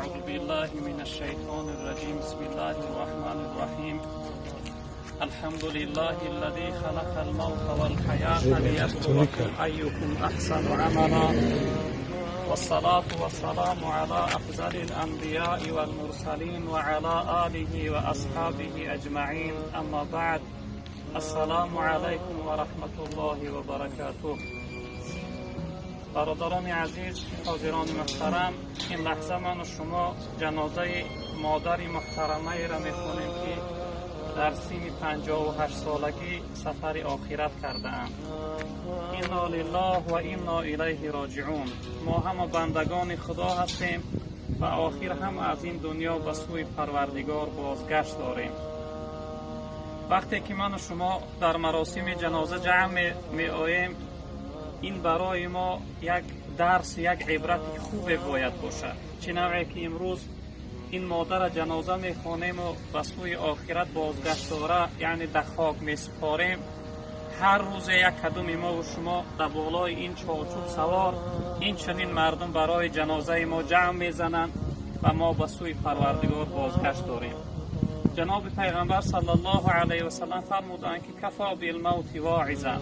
أعوذ بالله من الشيطان الرجيم. بسم الله الرحمن الرحيم. الحمد لله الذي خلق الموت والحياة ليبلوكم أيكم أحسن عملا، والصلاة والسلام على أفضل الأنبياء والمرسلين وعلى آله وأصحابه أجمعين. أما بعد، السلام عليكم ورحمة الله وبركاته. Бародарони азиз, ҳозирони муҳтарам, ин лаҳза ману шумо ҷанозаи модари муҳтарамаеро мехонем, ки дар синни 58-солагӣ сафари охират кардаанд. إنا لله وإنا إليه راجعون. Мо ҳама бандагони Худо ҳастем ва охир ҳам аз ин дунё ба сӯи Парвардигор бозгашт дорем. Вақте ки ману шумо дар маросими ҷаноза ҷамъ меоем, ин барои мо як дарс, як ибрати хубе бояд бошад. Чӣ навъе ки имрӯз ин модара ҷаноза мехонему ба сӯи охират бозгашт дора, яъне дар хок месупорем, ҳар рӯзе як кадуми мову шумо дар болои ин чорчӯб савор ин чунин мардум барои ҷанозаи мо ҷамъ мезананд ва мо ба сӯи Парвардигор бозгашт дорем. Ҷаноби Пайғамбар صلى الله عليه وسلم фармуданд, ки كفى بالموت واعظا.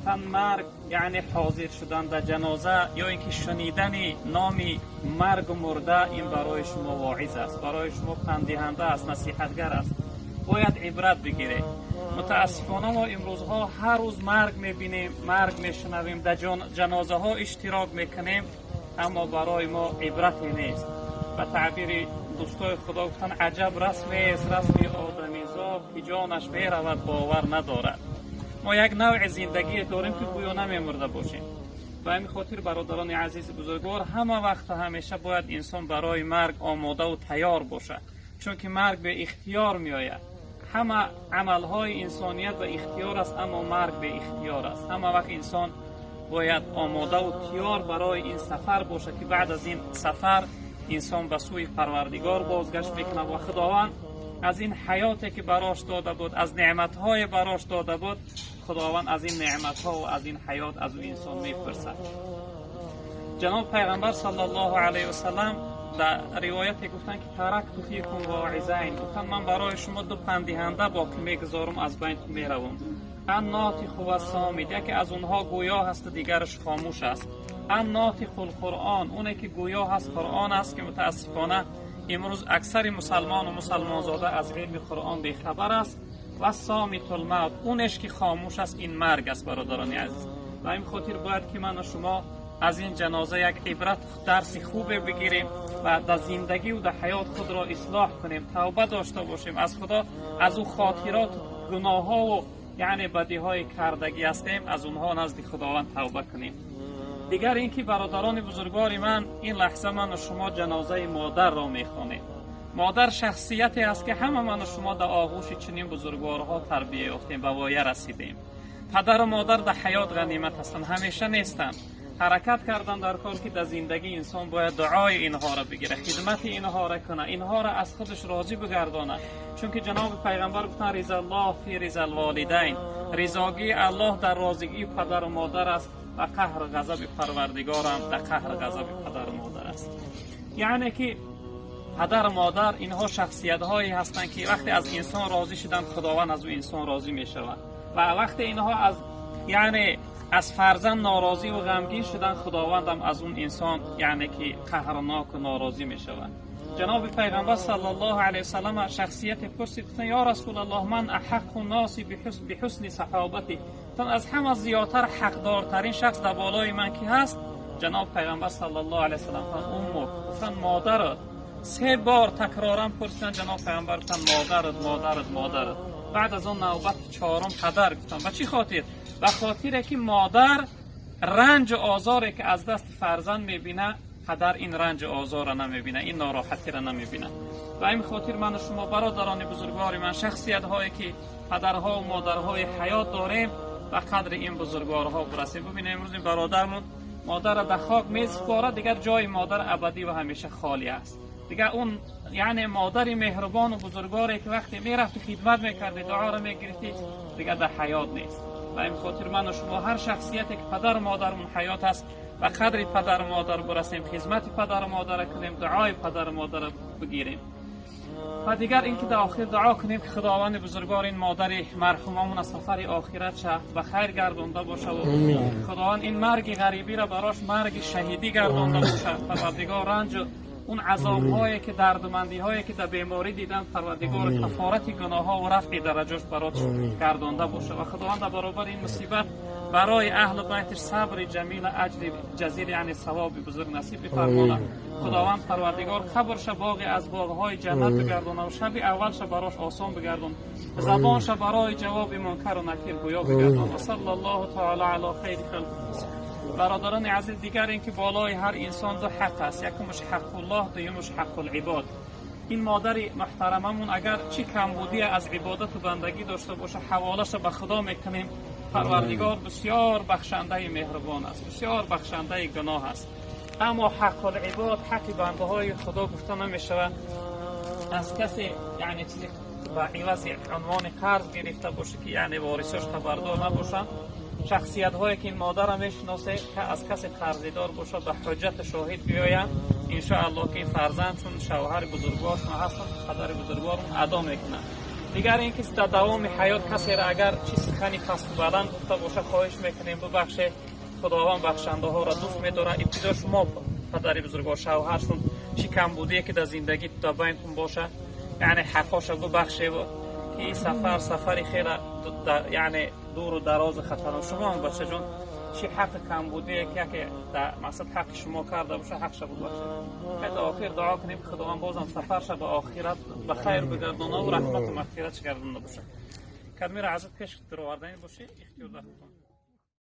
Тан марг, яъне ҳозир шудан дар ҷаноза ё ин ки шунидани номи маргу мурда, ин барои шумо воиз аст, барои шумо панддиҳанда аст, насиҳатгар аст, бояд ибрат бигиред. Мутаассифона, мо имрӯзҳо ҳар рӯз марг мебинем, марг мешунавем, дар ҷанозаҳо иштирок мекунем, аммо барои мо ибрате нест. Ба таъбири дӯстои Худо гуфтан: «Аҷаб расмест расми одамизод, ки ҷонаш меравад, бовар надорад». Мо як навъи зиндагие дорем, ки гӯё намемурда бошем. Ба ҳамин хотир, бародарони азизи бузургвор, ҳама вақту ҳамеша бояд инсон барои марг омодаву тайёр бошад, чунки марг беихтиёр меояд. Ҳама амалҳои инсоният ба ихтиёр аст, аммо марг беихтиёр аст. Ҳама вақт инсон бояд омодаву тиёр барои ин сафар бошад, ки баъд аз ин сафар инсон ба сӯи Парвардигор бозгашт мекунад ва Худованд аз ин ҳаёте, ки барош дода буд, аз неъматҳое барош дода буд, Худованд аз ин неъматҳо ва аз ин ҳаёт аз ӯ инсон мепурсад. Ҷаноб Пайғамбар صلى الله عليه وسلم дар ривояте гуфтанд, ки تركت فيكم واعظين. Гуфтанд: «Ман барои шумо ду панддиҳанда боқӣ мегузорам, аз байн меравам». الناطق والصامت. Яке аз онҳо гӯё ҳасту дигараш хомӯш аст. الناطق القرآن. Оне ки гӯё ҳаст, Қуръон аст, ки мутаассифона имрӯз аксари мусалмону мусалмонзода аз илми Қуръон бехабар аст. والصامت الموت. Онеш ки хомӯш аст, ин марг аст, бародарони азиз. Ба ин хотир бояд ки ману шумо аз ин ҷаноза як ибрат, дарси хубе бигирем ва дар зиндагиву дар ҳаёт худро ислоҳ кунем, тавба дошта бошем аз Худо, аз ӯ хотирот, гуноҳҳову яъне бадиҳои кардагӣ ҳастем, аз онҳо назди Худованд тавба кунем. Дигар ин ки, бародарони бузургвори ман, ин лаҳза ману шумо ҷанозаи модарро мехонем. Модар шахсияте аст, ки ҳама ману шумо дар оғӯши чунин бузургворҳо тарбия ёфтем, ба воя расидем. Падару модар дар ҳаёт ғанимат ҳастанд, ҳамеша нестанд. Ҳаракат кардан дар кор, ки дар зиндагӣ инсон бояд дуои инҳоро бигира, хидмати инҳоро куна, инҳоро аз худаш розӣ бигардона, чунки ҷаноби Пайғамбар гуфтанд: رضا الله في رضا الوالدين. Ризогии Аллоҳ дар розигии падару модар аст ва қаҳру ғазаби Парвардигорам дар қаҳру ғазаби падару модар аст. Яъне ки падару модар инҳо шахсиятҳое ҳастанд, ки вақте аз инсон розӣ шуданд, Худованд аз ӯ инсон розӣ мешавад ва вақте инҳо аз, яъне аз фарзанд норозиву ғамгин шуданд, Худовандам аз он инсон, яъне ки қаҳрноку норозӣ мешавад. Ҷаноби Пайғамбар صلى الله عليه وسلم шахсияте пурсид, гуфтанд: «يا رسول الله، من أحق الناس بحسن صحابتي?» Гуфтанд: «Аз ҳама зиёдтар ҳақдортарин шахс дар болои ман ки ҳаст?» Ҷаноб Пайғамбар صلى الله عليه وسلم гуфтанд: «أمك». Гуфтанд: «Модарат». Се бор такроран пурсиданд, ҷаноб Пайғамбар гуфтанд: «Модарат, модарат, модарат». Баъд аз он навбати чорум падар гуфтанд. Ба чӣ хотир? Ба хотире ки модар ранҷу озоре, ки аз дасти фарзанд мебина, падар ин ранҷу озорро намебина, ин нороҳатиро намебина. Ба ин хотир ману шумо, бародарони бузургвори ман, шахсиятҳое ки падарҳову модарҳои ҳаёт дорем, ба қадри ин бузургворҳо бирасем. Бубинем, имрӯз ин бародармон модарро дар хок месупорад, дигар ҷои модар абадӣ ва ҳамеша холӣ аст. Дигар он, яъне модари меҳрубону бузургворе, ки вақте мерафти, хидмат мекарди, дуоро мегирифтӣ, дигар дар ҳаёт нест. Ба ин хотир ману шумо, ҳар шахсияте ки падару модармон ҳаёт аст, Ба қадри падару модар бирасем, хизмати падару модарро кунем, дуои падару модарро бигирем. Ва дигар инки дар охир дуо кунем, ки Худованди бузургвор ин модари марҳумамон аз сафари охиратша ба хайр гардонда боша ва Худованд ин марги ғарибиро барош марги шаҳидӣ гардонда боша. Парвардигор ранҷу он азобҳое ки, дардумандиҳое ки дар беморӣ дидан, Парвардигор кафорати гуноҳҳо ва рафъи дараҷош барош гардонда боша. Ва Худованд дар баробари ин мусибат барои аҳлу байтиш сабри ҷамила, аҷри ҷазир, яъне савоби бузург насиб бифармонад. Худованд Парвардигор қабрша боғе аз боғҳои ҷаннат бигардонад ва шаби аввалша барош осон бигардон, забонша барои ҷавоби мункару накир гӯё бигардон. Ва саллаллоҳу таала ало хайри халқ. Бародарони азиз, дигар ин ки болои ҳар инсон ду ҳақ аст: якумаш ҳаққуллоҳ, дуюмаш ҳаққулибод. Ин модари муҳтарамамон агар чӣ камбудие аз ибодату бандагӣ дошта боша, ҳаволаша ба Худо мекунем. Парвардигор бисёр бахшандаи меҳрубон аст, бисёр бахшандаи гуноҳ аст. Аммо ҳаққулибод, ҳаққи бандаҳои Худо гуфта намешавад. Аз касе, яъне, чизе ба ивази унвони қарз гирифта боша, ки, яъне, ворисош хабардор набошанд, шахсиятҳое ки ин модарро мешиносе, аз касе қарзидор боша, ба ҳуҷҷату шоҳид биёянд. Иншоаллоҳ, ки фарзандшон, шавҳари бузургворшон ҳастанд, падари бузургворон адо мекунанд. Дигар ин ки дар давоми ҳаёт касеро агар чӣ сухани пасту баланд гуфта боша, хоҳиш мекунем, бубахшед. Худованд бахшандаҳоро дӯст медорад. Ибтидо шумо, падари бузургвор, шавҳаршон, чӣ камбудие ки дар зиндагӣ дар байнтон боша, яъне, ҳаққоша бубахшеву ки ин сафар сафари хеле, яъне, дуру дарозу хатарнок. Шумо ҳам, бачаҷон, чӣ ҳаққи камбудие ки яке дар мақсад ҳаққи шумо карда боша, ҳақша бубахшед. Дар охир дуо кунем, ки Худованд бозам сафарша ба охират ба хайр бигардонаву раҳмату мағфиратш гардонда боша. Кадмира азоб пеш даровардани бошӣ, ихтиёр дар худтон.